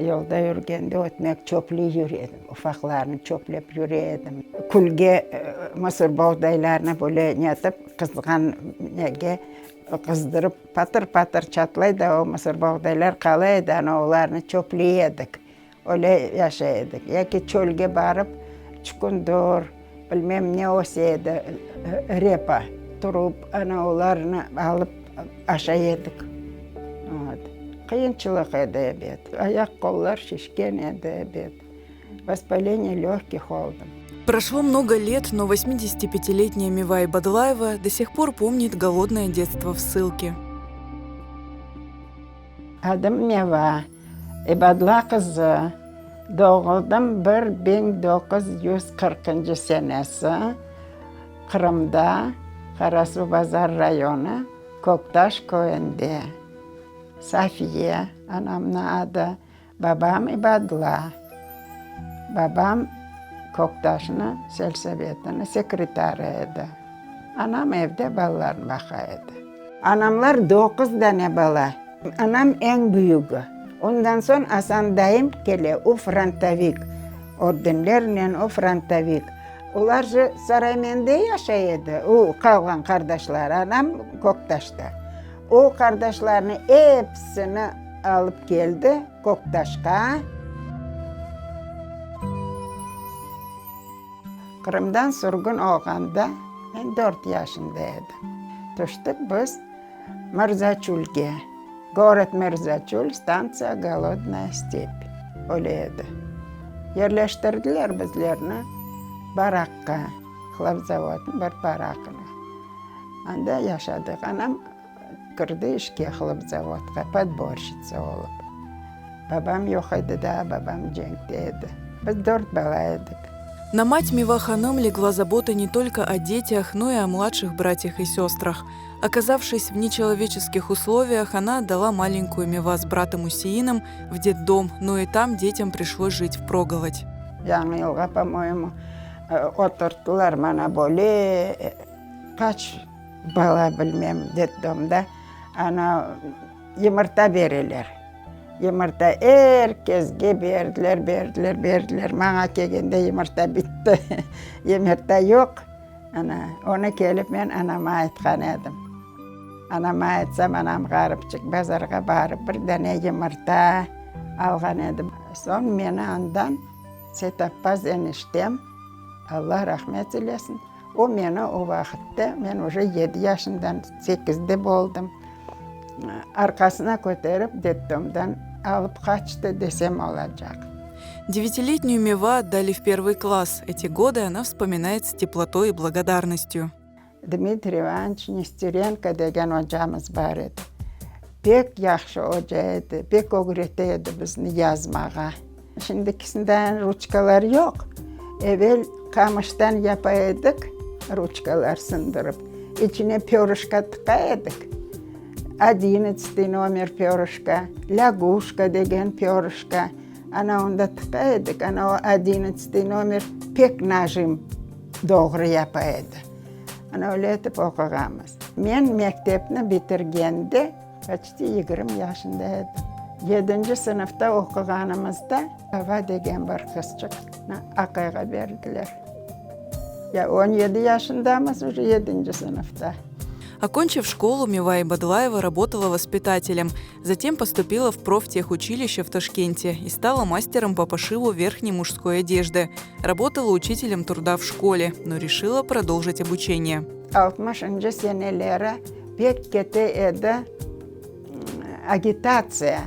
Yolda yürgende ötmek çöpley yüre edim, ufaqlarnı çöplep yüre edim. Külge mısır boğdaylarını böyle netip, qızğan nege qızdırıp, patır-patır çatlay da o mısır boğdaylar qala edi, ana olarnı çöpley edik. Öyle yaşay edik. Yaki çölge barıp, çukundur, bilmem ne öse edi, repa, turup, ana olarnı alıp aşay edik. Vot. Qıyınçılıq edi, ebet. Ayaq-qollar şişken edi, ebet. Vospaleniye lögkih oldım. Прошло много лет, но 85-летняя Мивай Бадлаева до сих пор помнит голодное детство в ссылке. Adım Meva, İbadla qızı. Doğuldım 1940-ncı senesi Qırımda, Qarasuvbazar rayonı, Köktaş köyünde. Safiye, anamnıñ adı, babam İbadla. Babam Köktaşnıñ selsovetiniñ sekretarı edi. Anam evde balalarnı baqa edi. Anamlar doquz dane bala. Anam eñ büyügi. Ondan soñ Asan dayım kele, o frontovik, ordenlernen o frontovik. Olar je Saraymende yaşay edi, o qalğan qardaşları, anam Köktaşta. O qardaşlarnı episini alıp keldi Köktaşqa. Qırımdan sürgün olğanda men dört yaşında edim. Tüştik biz Mırzaçülge, gorod Mırzaçül, stantsiya Golodnaya step, öyle edi. Yerleştirdiler bizlerni barakqa, hlebzavodnıñ bir barakına. Anda yaşadıq. Anam kirdi işke hlebzavodqa, podborşitsa olıp. Babam yoq edi daa, babam cenkte edi. Biz dört bala edik. На мать Мива Ханым легла забота не только о детях, но и о младших братьях и сестрах. Оказавшись в нечеловеческих условиях, она отдала маленькую Мива с братом Усеином в детдом, но и там детям пришлось жить впроголодь. Yañı yılğa, po-moyemu, oturttılar mana böyle qaç bala bilmem detdomda, ana yımırta bereler. Yımırta er kesge berdiler, berdiler, berdiler. Maña kelgende yımırta bitti. Yımırta yoq. Ana, onı kelip men anama aytqan edim. Anama aytsam, anam ğaripçik bazarğa barıp bir dane yımırta alğan edi. Soñ meni andan Seytabbaz eniştem, Alla rahmet eylesin, o meni o vaqıtta, men uje yedi yaşından, sekizde boldım, arqasına köterip detdomdan alıp qaçtı desem olacaq. Девятилетнюю Мева отдали в первый класс. Эти годы она вспоминает с теплотой и благодарностью. Dmitriy İvanoviç Nesterenko degen ocamız bar edi. Pek yahşı oca edi, pek ögrete edi bizni yazmağa. Şimdikisindeyin ruçkalar yoq. Evel qamıştan yapa edik, ruçkalar sındırıp. İçine pörışka tıqa edik. Odinnatstıy nomer pörışka, lâguşka degen pörışka. Ana onda tıqa edik. Ana o odinnatstıy nomer pek najim doğru yapa edi. Ana öyle etip oquğanmız. Men mektepni bitirgende poçti 20 yaşında edim. Yedinci sınıfta oquğanımızda Ava degen bir qızçıqnı aqayğa berdiler. Ya 17 yaşındamız uje yedinci sınıfta. Окончив школу, Мива Ибадлаева работала воспитателем. Затем поступила в профтехучилище в Ташкенте и стала мастером по пошиву верхней мужской одежды. Работала учителем труда в школе, но решила продолжить обучение. 60-ncı seneleri pek kete edi agitatsiya.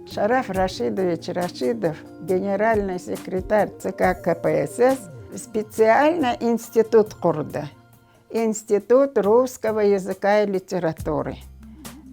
Şaraf Raşidoviç Raşidov, generalnıy sekretar TSK KPSS, spetsialno institut qurdı. İnstitut russkogo yazıka i literaturı,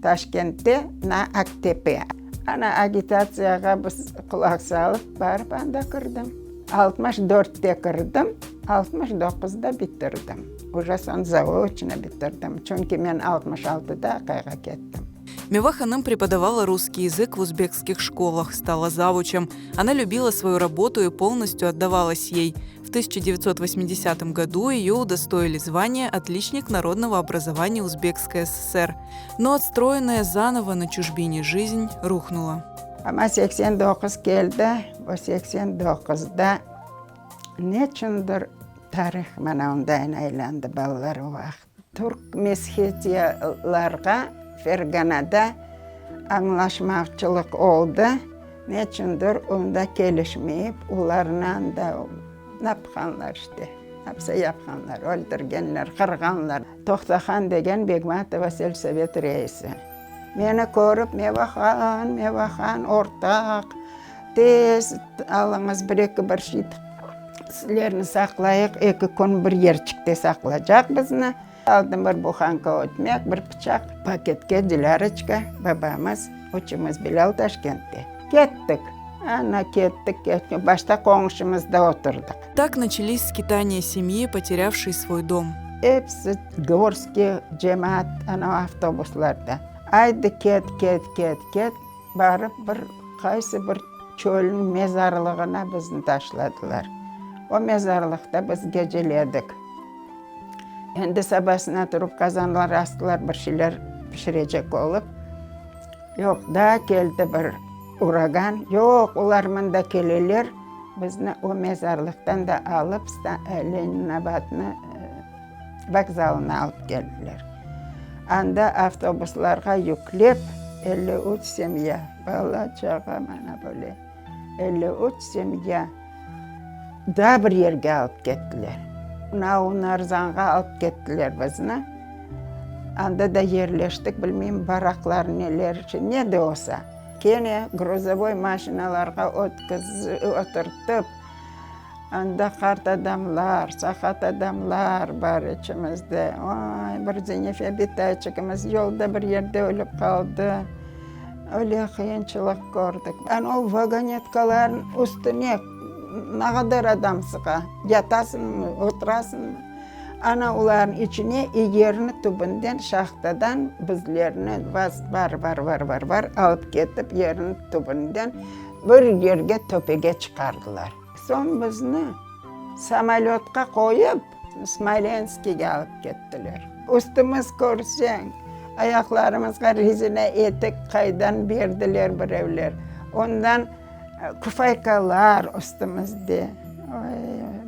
Taşkentte na Aktepe. Ana agitatsiyağa biz qulaq salıp, barıp anda kirdim. 64-te kirdim, 69-da bitirdim. Uje soñ zaoçno bitirdim, çünki men 66-da aqayğa kettim. Мева Ханым преподавала русский язык в узбекских школах, стала завучем. Она любила свою работу и полностью отдавалась ей. В 1980 году ее удостоили звания «Отличник народного образования Узбекской ССР». Но отстроенная заново на чужбине жизнь рухнула. Amma 89 keldi, bu 89-da neçündir tarih mana ondayın aylandı, balalar, o vaqıt. Türk meshetiyalarğa Ferganada añlaşmavçılıq oldı, neçündir onda kelişmeyip, olarnı da napqanlar işte, napsa yapqanlar, öldürgenler, qırğanlar. Toqtahan degen Begmatova selsovet reisi meni körip, Mevahan, Mevahan, ortaq, tez alıñız bir-eki bir şey, sizlerni saqlayıq, eki kün bir yerçikte saqlacaq bizni. Aldım bir buhanka ötmek, bir pıçaq, paketke Dilâroçka, babamız, üçümiz Bilâl Taşkentte. Kettik. Ana, kettik, kettik, başta qoñşumızda oturdıq. Tak начались skitaniya semyi, poterâvşey svoy dom. Episi gorskiy cemaat ana avtobuslarda. Aydı ket, ket, ket, ket, barıp bir qaysı bir çölniñ mezarlığına bizni taşladılar. O mezarlıqta biz geceledik. Endi sabasına turıp qazanlar astılar, bir şeyler pişirecek olıp. Yoq, daa keldi bir uragan. Yoq, olar mında keleler, bizni o mezarlıqtan da alıp, Leninabadnı vokzalına alıp keldiler. Anda avtobuslarğa yüklep, 53 semya, bala-çağa, mana böyle, 53 semya daa bir yerge alıp kettiler. Naunarzañğa alıp kettiler bizni. Anda da yerleştik, bilmeyim, baraklar neler, ne de olsa. Kene gruzovoy maşinalarğa oturtıp, anda qart adamlar, saqat adamlar bar içimizde. Oy, bir Zenife bitayçıgımız yolda bir yerde ölip qaldı. Öyle qıyınçılıq kördik. Ana o vagonetkalarnıñ üstüne ne qadar adam sığa, yatasıñmı, oturasıñmı? Ana olarnıñ içine yerni tübünden, şahtadan bizlerni var, var, var, var, var alıp ketip, yerniñ tübünden bir yerge töpege çıqardılar. Soñ bizni samolötqa qoyıp, Smolenskige alıp kettiler. Üstümiz körseñ, ayaqlarımızğa rezina etik qaydan berdiler birevler. Ondan kufaykalar üstümizde. Oy,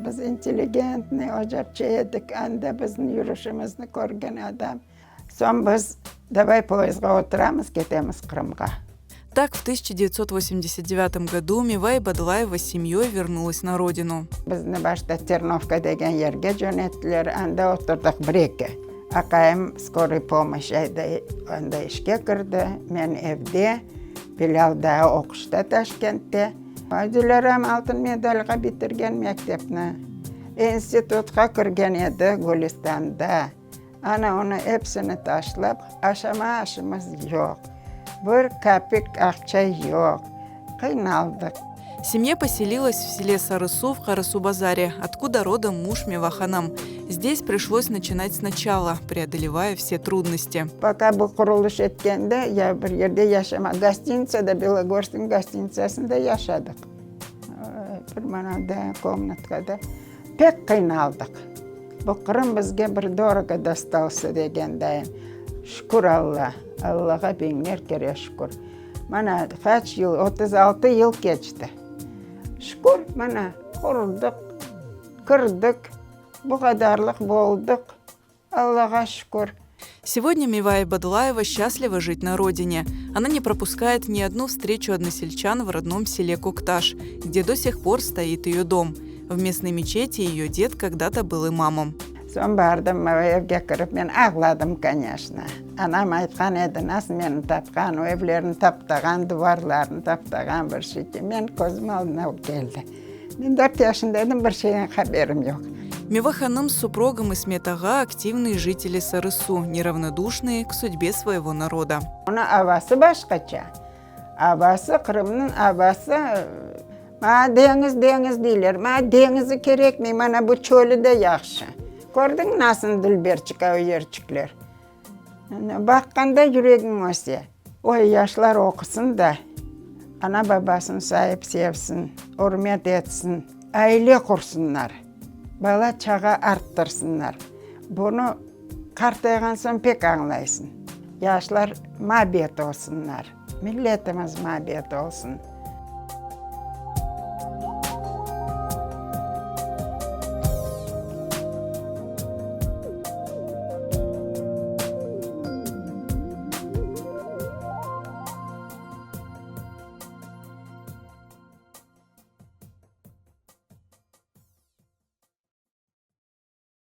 biz intelligentnıy ocapçe edik, anda bizni yürüşimizni körgen adam. Soñ biz davay poyezdğa oturamız, ketemiz Qırımğa. Так, в 1989 году Мива Ибадлаева с семьей вернулась на родину. Bizni başta Ternovka degen yerge cönettiler, anda oturdıq bir-eki. Aqayım skoroy pomoşç anda işke kirdi, men evde, Bilâl daa oquşta Taşkentte. Dilâram altın medalğa bitirgen mektepni, institutqa kirgen edi Gülistanda. Ana onı epsini taşlap, aşama aşımız yoq, bir kapik aqça yoq, qıynaldıq. Семья поселилась в селе Сарысу в Карасубазаре, откуда родом муж Меваханам. Здесь пришлось начинать сначала, преодолевая все трудности. Пока bu qurulış etkende, ya bir yerde yaşama, gostinitsada, Belogorsknıñ gostinitsasında yaşadıq. Bir manada, komnatkada. Pek qıynaldıq. Bu Qırım bizge bir dorogo dostalsı degendayın. Şükür Alla, Allağa biñler kere şükür. Mana qaç yıl, 36 yıl keçti. Şükür, mana qurdıq, kirdik, bu qadarlıq boldıq. Allağa şükür. Сегодня Мивая Бадлаева счастлива жить на родине. Она не пропускает ни одну встречу односельчан в родном селе Кокташ, где до сих пор стоит ее дом. В местной мечети ее дед когда-то был имамом. Soñ bardım, evge kirip, men ağladım, конечно. Anam aytqan edi, nasıl meni tapqan, o evlerni taptağan, duvarlarını taptağan bir şey. Men közüm aldına keldi. Men dört yaşında edim, bir şeyden haberim yoq. Мива Ханım с супругом Исмет ağa активные жители Сарысу, неравнодушные к судьбе своего народа. Onıñ avası başqaça. Avası, Qırımnıñ avası, maña deñiz, deñiz deyler. Maña deñizi kerekmey, mana bu çölü de yahşı. Kördiñ nasıl dülberçik o yerçikler? Baqqanda yüregiñ öse. Oy, yaşlar oqusın da, ana-babasını sayıp sevsin, ürmet etsin, aile qursınlar, bala-çağa arttırsınlar. Bunı qartayğan soñ pek añlaysıñ. Yaşlar mabet olsunlar. Milletimiz mabet olsun.